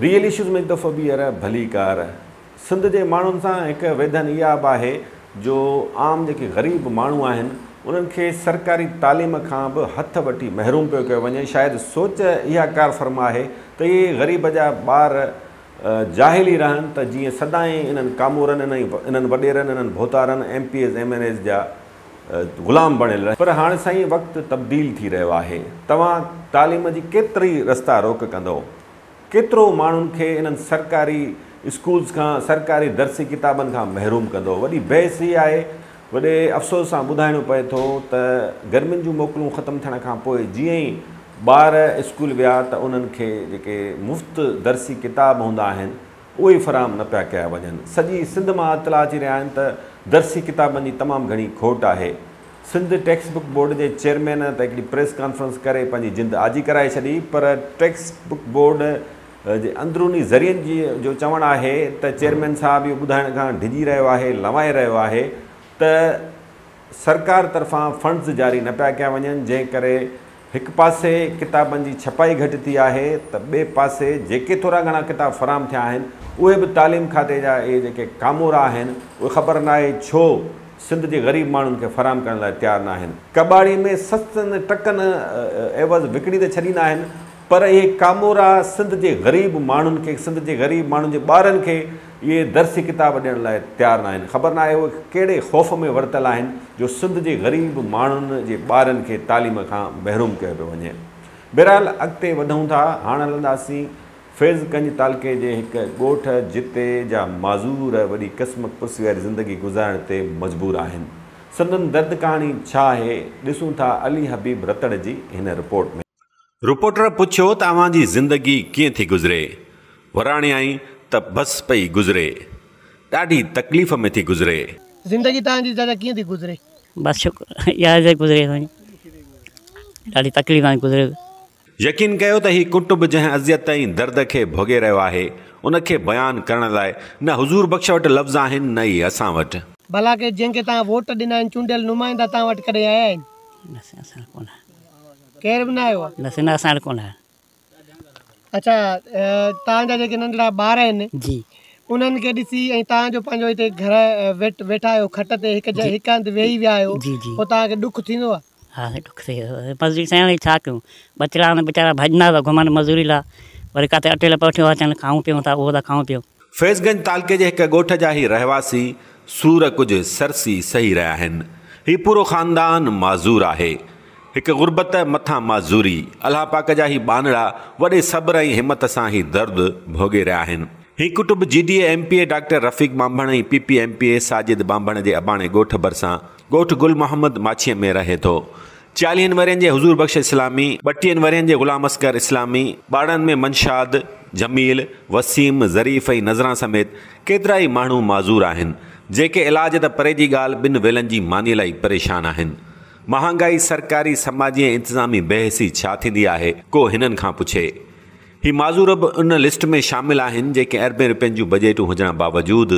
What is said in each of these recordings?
Real issues ۾ هڪ دفعو ٻيهر ڀليڪار. سنڌ جي ماڻهن سان هڪ ويڌن اها به آهي جو عام جيڪي غريب ماڻهو آهن انهن کي سرڪاري تعليم کان به هٿ وٺي محروم پيو ڪيو وڃي شايد سوچ اها ڪارفرما آهي ته اهي غريب جا ٻار جاهل ئي رهن ته جيئن سدائين انهن ڪامورن انهن وڏيرن انهن ڀوتارن M P As M N As جا غلام بڻيل رهن پر هاڻ سائين وقت تبديل ٿي رهيو آهي توهان تعليم جي ڪيتري رستا روڪ ڪندؤ ڪيترو ماڻهن کي انهن سرڪاري اسڪولز کان سرڪاري درسي ڪتابن کان محروم ڪندؤ وڏي بحث هي آهي وڏي افسوس سان ٻڌائڻو پئي ٿو ته گرمين جون موڪلون ختم ٿيڻ کان پوء جيئن ئي ٻار اسڪول ويا ته انهن کي جيڪي مفت درسي ڪتاب هوندا آهن اهي فراهم نه پيا ڪيا وڃن. سڄي سنڌ مان اطلاع اچي رهيا آهن ته درسي ڪتابن جي تمام گهڻي کوٽ آهي. سنڌ ٽيڪسٽ بڪ بورڊ جي چيئرمين ته هڪڙي پريس ڪانفرنس ڪري پنهنجي جند آجي ڪرائي ڇڏي پر ٽيڪسٽ بڪ بورڊ جي اندروني ذريعن جي جو چوڻ آهي ته چيئرمين صاحب اهو ٻڌائڻ کان ڊڄي رهيو آهي لنوائي رهيو آهي ته سرڪار طرفان فنڊز جاري نه پيا ڪيا وڃن جنهن ڪري هڪ پاسي ڪتابن جي ڇپائي گهٽ ٿي آهي ته ٻئي پاسي جيڪي ٿورا گهڻا ڪتاب فراهم ٿيا آهن اهي به تعليم کاتي جا اهي جيڪي ڪامورا آهن اهي خبر ناهي ڇو سنڌ جي غريب ماڻهن کي فراهم ڪرڻ لاء تيار ناهن. ڪٻاڙي ۾ سستن ٽڪن عيوض وڪڻي ته ڇڏيندا آهن پر اهي ڪامورا سنڌ جي غريب ماڻهن کي سنڌ جي غريب ماڻهن جي ٻارن کي اهي درسي ڪتاب ڏيڻ لاء تيار ناهن. خبر ناهي اهي ڪهڙي خوف ۾ ورتل آهن جو سنڌ جي غريب ماڻهن جي ٻارن کي تعليم کان محروم ڪيو پيو وڃي. بهرحال اڳتي وڌون ٿا. هاڻ هلنداسين فيض گنج تعلقي جي هڪ ڳوٺ جتي جا معذور وڏي ڪسمپرسي واري زندگي گذارڻ تي مجبور آهن. سندن درد ڪهاڻي ڇا آهي ڏسون ٿا علي حبيب رتڙ جي هن رپورٽ ۾. رپورٽر پڇيو ته اوهان جي زندگي ڪيئن ٿي گذري؟ وراڻيائين ته بس پئي گذري. ڏاڍي تڪليف ۾ ٿي گذري. زندگي توهان جي چاچا ڪيئن ٿي گذري؟ بس شڪر اها ٿي گذري سائين ڏاڍي تڪليف سان گذري. يقين ڪيو ته هي ڪٽنب جنهن اذيت ۽ درد کي ڀوڳي رهيو آهي، ان کي بيان ڪرڻ لاء نه حضور بخش وٽ لفظ آهن نه ئي اسان وٽ. ڀلا ڪي جنهن کي توهان ووٽ ڏنا آهن چونڊيل نمائندا توهان وٽ ڪڏهن آيا آهن؟ نه سائين اسان وٽ ڪونه آيا. ڪير به نه آيو آ؟ نه سائين نه اسان وٽ ڪونه آيو. اڇا توهان جا جيڪي ننڍڙا ٻار آهن جي انهن کي ڏسي ۽ توهان جو پنهنجو هتي گهر ويٺ ويٺا آهيو کٽ تي هڪ جي هڪ هنڌ ويهي ويا آهيو جي جي پوء توهان کي ڏک ٿيندو آ؟ ها سائين ڏک ٿئي ٿو مزدوري سائين هاڻي ڇا ڪيون ٻچڙا آهن ويچارا ڀڄندا ٿا گهمن مزوري لا وري ڪاٿي اٽي لا پٺيون اچن کائون پيون ٿا اهو ٿا کائون پيون. فيض گنج تعلقي جي هڪ ڳوٺ جا هي رهواسي سور ڪجهه سرسي سهي رهيا آهن. هي پورو خاندان معذور آهي. هڪ غربت مٿان معذوري. الله پاڪ جا هي ٻانهڙا وڏي صبر ۽ همت سان هي درد ڀوڳي رهيا آهن. هي ڪٽنب G D A M P A doctor Rafiq Banbhan ۽ P P M P A Sajid Banbhan جي اباڻي ڳوٺ ڀرسان ڳوٺ گل محمد ماڇيء ۾ رهي ٿو. چاليهن ورهين جي حضور بخش اسلامي، ٻٽيهن ورهين جي غلام اصغر اسلامي، ٻارڙن ۾ منشاد، جميل، وسيم، ظريف ۽ نظران سميت ڪيترائي ماڻهو معذور آهن، جيڪي علاج ته پري جي ڳالهه ٻن ويلن جي ماني لاء ئي پريشان آهن. مهانگائي، سرڪاري، سماجي ۽ انتظامي بي حسي ڇا ٿيندي آهي، ڪو هنن کان پڇي. هي معذور به ان لسٽ ۾ شامل آهن، جيڪي اربين روپين جون بجيٽون هجڻ باوجود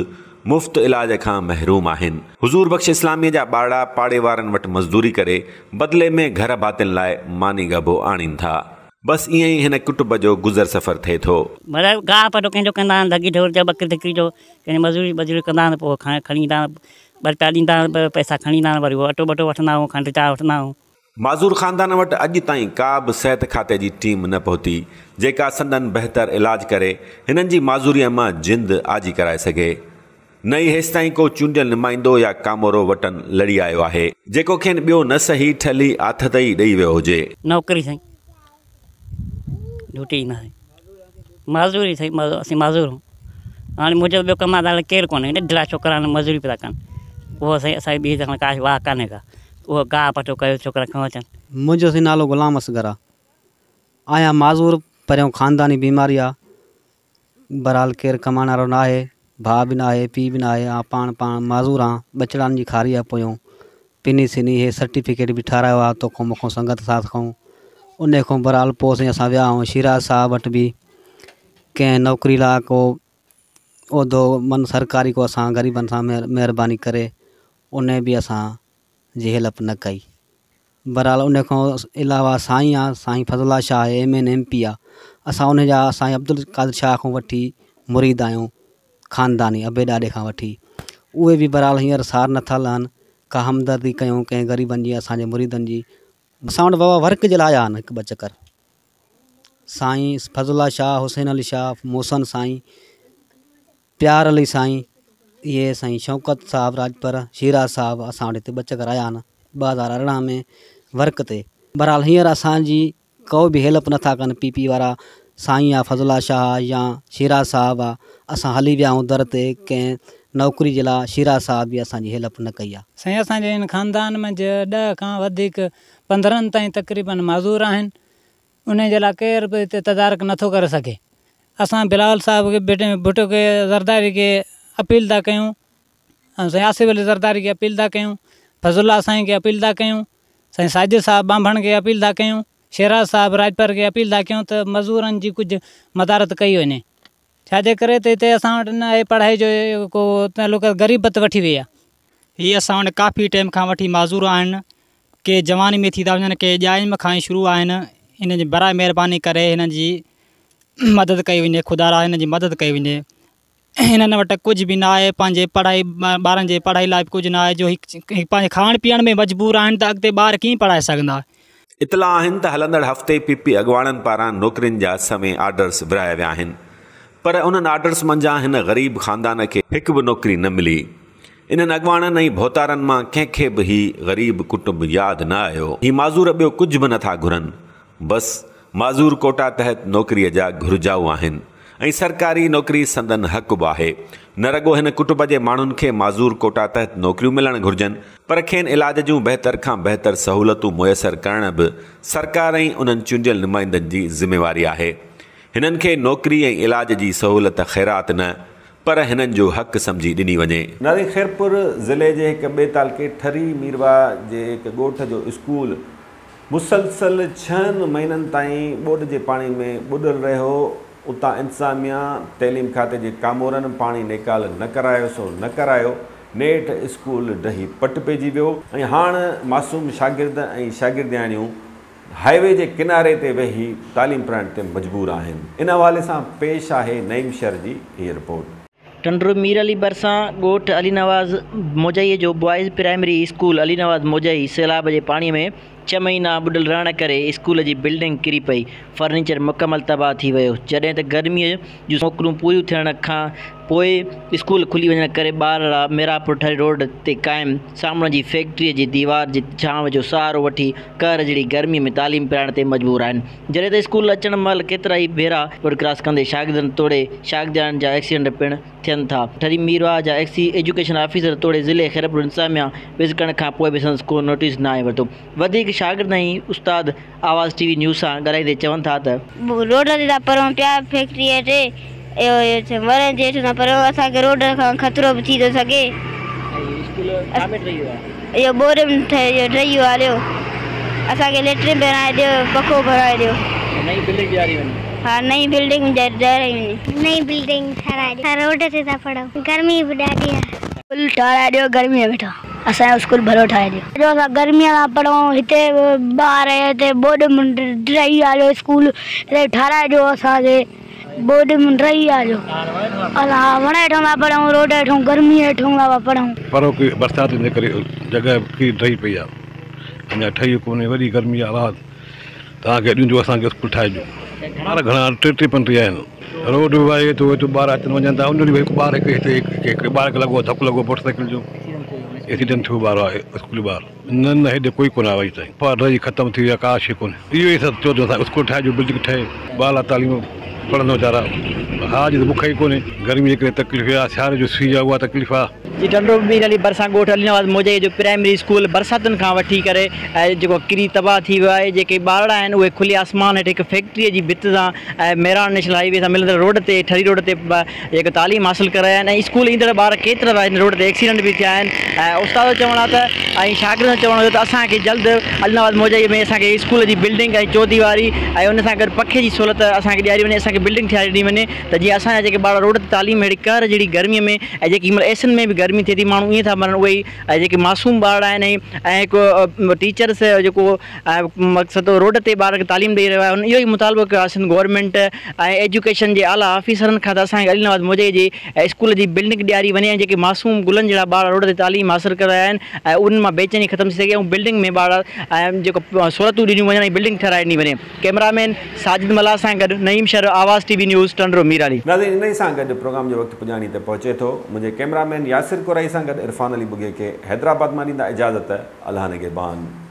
مفت علاج کان محروم آهن. حضور بخش اسلاميء جا ٻارڙا پاڙي وارن وٽ مزدوري ڪري بدلي ۾ گهر ڀاتين لاء ماني ڳڀو آڻين ٿا. بس ائين ئي هن ڪٽنب جو گذر سفر ٿئي ٿو. مطلب گاهه پٽو ڪنهن جو ڪندا آهن ڍڳي ڍور جو ٻڪري ڍڪري جو ڪنهن جي مزوري بزوري ڪندا آهن پوء کڻي ايندا آهن ٻه رپيا ڏيندا آهن ٻه پئسا کڻي ايندا آهن وري اهو اٽو ٻٽو وٺندا آهيون کنڊ چانهه وٺندا آهيون. معذور خاندان وٽ اڄ تائين ڪا به صحت کاتي جي ٽيم نه پهتي جيڪا سندن بهتر علاج ڪري هنن جي معذوريء مان جند آجي ڪرائي سگهي. نه ئي هيستائين ڪو چونڊيل نمائندو يا ڪامورو وٽن لڙي آيو آهي جيڪو کين ٻيو نه سهي ٺلهي آٿت ئي ڏئي ويو هجي. نوڪري سائين ڊيوٽي ايندا سائين معذوري سائين اسين معذور هون هاڻي منهنجو ٻيو ڪمائڻ وارو ڪير ڪونهي ننڍڙا ڇوڪرا آهن مزوري پيا ڪن اهو سائين اسان جي ٻي ته ڪا واهه ڪانهي ڪا اهو گاهه پٽو ڪيو ڇوڪرا کڻو اچن. منهنجو سائين نالو غلام اصغر آ آهيان معذور پريون خانداني بيماري آ بھرحال ڪير ڪمائڻ وارو ناهي ڀاء به ناهي پيء به ناهي آ پاڻ پاڻ معذور آن ٻچڙن جي کاري آ پويون پني سني هي سرٽيفڪيٽ به ٺارايو آ توکون مونکون سنگت ساٿ کون انهي کون بھرحال پوء سائين اسان ويا آهيون شيراز صاحب وٽ به ڪنهن نوڪري لاء ڪو عهدو من سرڪاري ڪو اسان غريبن سان مهرباني ڪري انهي به اسان جي هيلپ نه ڪئي. بھرحال ان کان علاوه سائين آ سائين فضل الله شاھ آھي ايم اين ايم پي آ. اسان انهي جا سائين عبدالقادر شاهه کان وٺي مريد آهيون خانداني ابي ڏاڏي کان وٺي اهي به بهرحال هينئر سار نٿا لهن ڪا همدردي ڪيون ڪنهن غريبن جي اسان جي مريدن جي اسان وٽ بابا ورڪ جي لاء آيا آهن هڪ ٻه چڪر سائين فضل الله شاهه حسين علي شاهه محسن سائين پيار علي سائين اهي سائين شوڪت صاحب راڄپر شيراز صاحب اسان وٽ هتي ٻه چڪر آيا آهن 2018 ۾ ورڪ تي بهرحال هينئر اسان جي ڪو به هيلپ نٿا ڪن پي پي وارا سائين آ فضل الله شاهه يا شيراز صاحب آ اسان هلي ويا آهيون در تي ڪنهن نوڪري جي لا شيراز صاحب به اسان جي هيلپ نه ڪئي آ. سائين اسان جي هن خاندان منجهه ڏهه کان وڌيڪ 15 تائين تقريبن معذور آهن انهي جي لا ڪير به هتي تدارڪ نٿو ڪري سگهي اسان بلاول صاحب کي ڀٽو کي زرداري کي اپيل ٿا ڪيون ۽ سائين آصف علي زرداري کي اپيل ٿا ڪيون، فضل الله سائين کي اپيل ٿا ڪيون، سائين ساجد صاحب ٻانڀڻ کي اپيل ٿا ڪيون، شيراز صاحب راڄپر کي اپيل ٿا ڪيون ته مزورن جي ڪجهه مدارت ڪئي وڃي. ڇا جي ڪري ته هتي اسان وٽ نه آهي پڙهائي جو ڪو تعلق غريبت وٺي وئي آهي. هي اسان وٽ ڪافي ٽيم کان وٺي معذور آهن، ڪي جواني ۾ ٿي ٿا وڃن ڪي ڄائي کان ئي شروع آهن، انهن جي براء مهرباني ڪري هنن جي مدد ڪئي وڃي خدارا هنن جي مدد ڪئي وڃي. هنن وٽ ڪجهه به نه آهي پنهنجي پڙهائي ٻارن جي پڙهائي لاء به ڪجهه نه آهي جو هي پنهنجي کائڻ پيئڻ ۾ مجبور آهن ته اڳتي ٻار ڪيئن پڙهائي سگهندا. اطلاع آهن ته هلندڙ هفتي پي پي اڳواڻن پاران نوڪرين جا سوين آرڊرز ورهايا ويا آهن پر انهن آرڊرز منجهان هن غريب خاندان کي هڪ به نوڪري نه ملي. انهن اڳواڻن ۽ ڀوتارن مان ڪنهن کي به هي غريب ڪٽنب ياد نه آيو. هي معذور ٻيو ڪجهه به نٿا گهرن بس معذور ڪوٽا تحت نوڪريء جا گهرجائو آهن ۽ سرڪاري نوڪري سندن حق به آهي. نه رڳو هن ڪٽنب جي ماڻهن کي معذور ڪوٽا تحت نوڪريون ملڻ گهرجن پر کين علاج جون بهتر کان بهتر سهولتون ميسر ڪرڻ به سرڪار ۽ انهن چونڊيل نمائندن جي ذميواري آهي. هنن کي نوڪري ۽ علاج جي سهولت خيرات نه پر هنن جو حق سمجهي ڏني وڃي. ناري خيرپور ضلعي جي هڪ ٻئي تعلقي ٺري ميرواهه جي هڪ ڳوٺ جو اسڪول مسلسل ڇهن مهينن تائين ٻوڏ جي پاڻي ۾ ٻڏل رهيو، اتان انتظاميا تعليم کاتي جي ڪامورن پاڻي نيڪال نه ڪرايو سو نه ڪرايو، نيٺ اسڪول ڊهي پٽ پئجي ويو ۽ هاڻ معصوم شاگرد ۽ شاگردياڻيون هاء وي جي ڪناري تي ويهي تعليم پرائڻ تي مجبور آهن، ان حوالي سان پيش آهي نعيم شر جي هيء رپورٽ. ٽنڊو مير علي ڀرسان ڳوٺ علي نواز موجائي جو boys primary school Ali Nawaz Mojai سيلاب جي پاڻي ۾ ڇهه مهينا ٻڏل رهڻ ڪري اسڪول جي بلڊنگ ڪري پئي، فرنيچر مڪمل تباهه ٿي ويو، جڏهن ته گرمي جون موڪلون پوريون ٿيڻ کان پوء اسڪول کلي وڃڻ ڪري ٻارڙا ميرانپور ٺري روڊ تي قائم سامڻ جي فيڪٽري جي ديوار جي ڇانو جو سهارو وٺي قهر جهڙي گرمي ۾ تعليم پرائڻ تي مجبور آهن. جڏهن ته اسڪول اچڻ مهل ڪيترائي ڀيرا روڊ ڪراس ڪندي شاگردن توڙي شاگردياڻين جا ايڪسيڊنٽ پڻ ٿين ٿا. ٺري ميرواهه جا ايڪس ايجوڪيشن آفيسر توڙي ضلعي خيرپور انتظاميا وزٽ ڪرڻ کان پوء به سندس ڪو نوٽيس ناهي ورتو. وڌيڪ شاگرد ۽ استاد آواز ٽي وي نيوز سان ڳالهائيندي چون ٿا ته. روڊ تي ٿا پرون پيا فيڪٽري هيٺ اهو وڻ جي هيٺ ٿا پرون اسان کي روڊ کان خطرو به ٿي ٿو سگهي. اهو ٻوڏ ۾ ٺهي ڊهي ويو هليو اسان کي ليٽرين بڻائي ڏيو پکو ڀرائي ڏيو. نئين بلڊنگ ڏياري وڃي. ها نئين بلڊنگ ڏياري وڃي. نئين بلڊنگ ٺهرائي ڏيو. روڊ تي ٿا پڙهون گرمي به ڏاڍي آهي. اسڪول ٺهرائي ڏيو گرمي ۾ ويٺا اسان جو اسڪول ڀلو ٺاهي ڏيو. جو اسان گرمي ۾ پڙهون هتي ٻار هتي ٻوڏ ۾ ڊهي ويو هليو اسڪول هتي ٺهرائي ڏيو اسان کي. ٻوڏ ۾ ڊهي آيو. اسان وڻ هيٺان ٿا پڙهون، روڊ هيٺون، گرمي هيٺون ٿا پڙهون. پروڪي برساتن جي ڪري جڳهه ڪري ڊهي پئي آ اڃا ٺهي ڪونهي وڏي گرمي آ آواز توهان کي ڏيندو اسان کي اسڪول ٺاهي ڏيو ٻار گهڻا ٽي ٽي پنجٽيهه آهن روڊ به آهي ٿو هتي ٻار اچن وڃن ٿا ان ڏينهن به هڪ ٻار هڪ هتي هڪ ٻار کي لڳو ڌڪ لڳو موٽر سائيڪل جو ايڪسيڊنٽ ٿيو ٻار آهي اسڪولي ٻار. نه نه هيڏي ڪوئي ڪونه آيو اڄ تائين. پاڻ رهي ختم ٿي ويا ڪا شي ڪونهي. اهو ئي سڀ چئو ته اسان اسڪول ٺاهي ڏيو بلڊنگ ٺهي ٻار تعليم پڙهن ويچارا ها اڄ ته بک ئي ڪونهي گرمي جي ڪري تڪليف آ سياري جو سيء آ اها تڪليف آ. جي ٽنڊو مير علي ڀرسان ڳوٺ علي نواز موجائي جو پرائمري اسڪول برساتن کان وٺي ڪري جيڪو ڪري تباهه ٿي ويو آهي جيڪي ٻارڙا آهن اهي کلي آسمان هيٺ هڪ فيڪٽري جي ڀت سان مهراڻ نيشنل هائي وي سان ملندڙ روڊ تي ٺري روڊ تي جيڪو تعليم حاصل ڪري رهيا آهن ۽ اسڪول ايندڙ ٻار ڪيترا دفعا هن روڊ تي ايڪسيڊنٽ به ٿيا آهن ۽ استاد جو چوڻ آهي ته ۽ شاگردن جو چوڻ هيو ته اسان کي جلد علي نواز موجائي ۾ اسان کي اسڪول جي بلڊنگ ۽ چوديواري ۽ ان سان گڏ پکي جي سهولت اسان کي ڏياري وڃي اسان کي. اسان کي بلڊنگ ٺاهي ڏني وڃي ته جيئن اسان جا جيڪي ٻار روڊ تي تعليم اهڙي قهر جهڙي گرمي ۾ ۽ جيڪي هن مهل ايسن ۾ به گرمي ٿئي ٿي ماڻهو ائين ٿا مرن اهي ئي جيڪي معصوم ٻارڙا آهن ۽ هڪ ٽيچرس جيڪو مقصد روڊ تي ٻارن کي تعليم ڏئي رهيو آهي هن اهو ئي مطالبو ڪيو آهي سنڌ گورنمينٽ ۽ ايجوڪيشن جي اعليٰ آفيسرن کان ته اسان کي علي نواز موجائي جي اسڪول جي بلڊنگ ڏياري وڃي ۽ جيڪي معصوم گلن جهڙا ٻار روڊ تي تعليم حاصل ڪري رهيا آهن ۽ انهن مان بيچيني ختم ٿي سگهي ۽ بلڊنگ ۾ ٻار جيڪو سهولتون ڏنيون وڃن ۽ بلڊنگ ٺهرائي ڏني وڃي ڪئميرا مين ساجد ملاح سان گڏ نعيم شر آواز ٽي وي نيوز ٽنڊو مير علي. ناظرين انهي سان گڏ پروگرام جو وقت پڄاڻي تي پهچي ٿو. منهنجي ڪئميرا مين ياسر ڪورائي سان گڏ عرفان علي ٻگهي کي حيدرآباد مان ڏيندا اجازت الله نگهبان.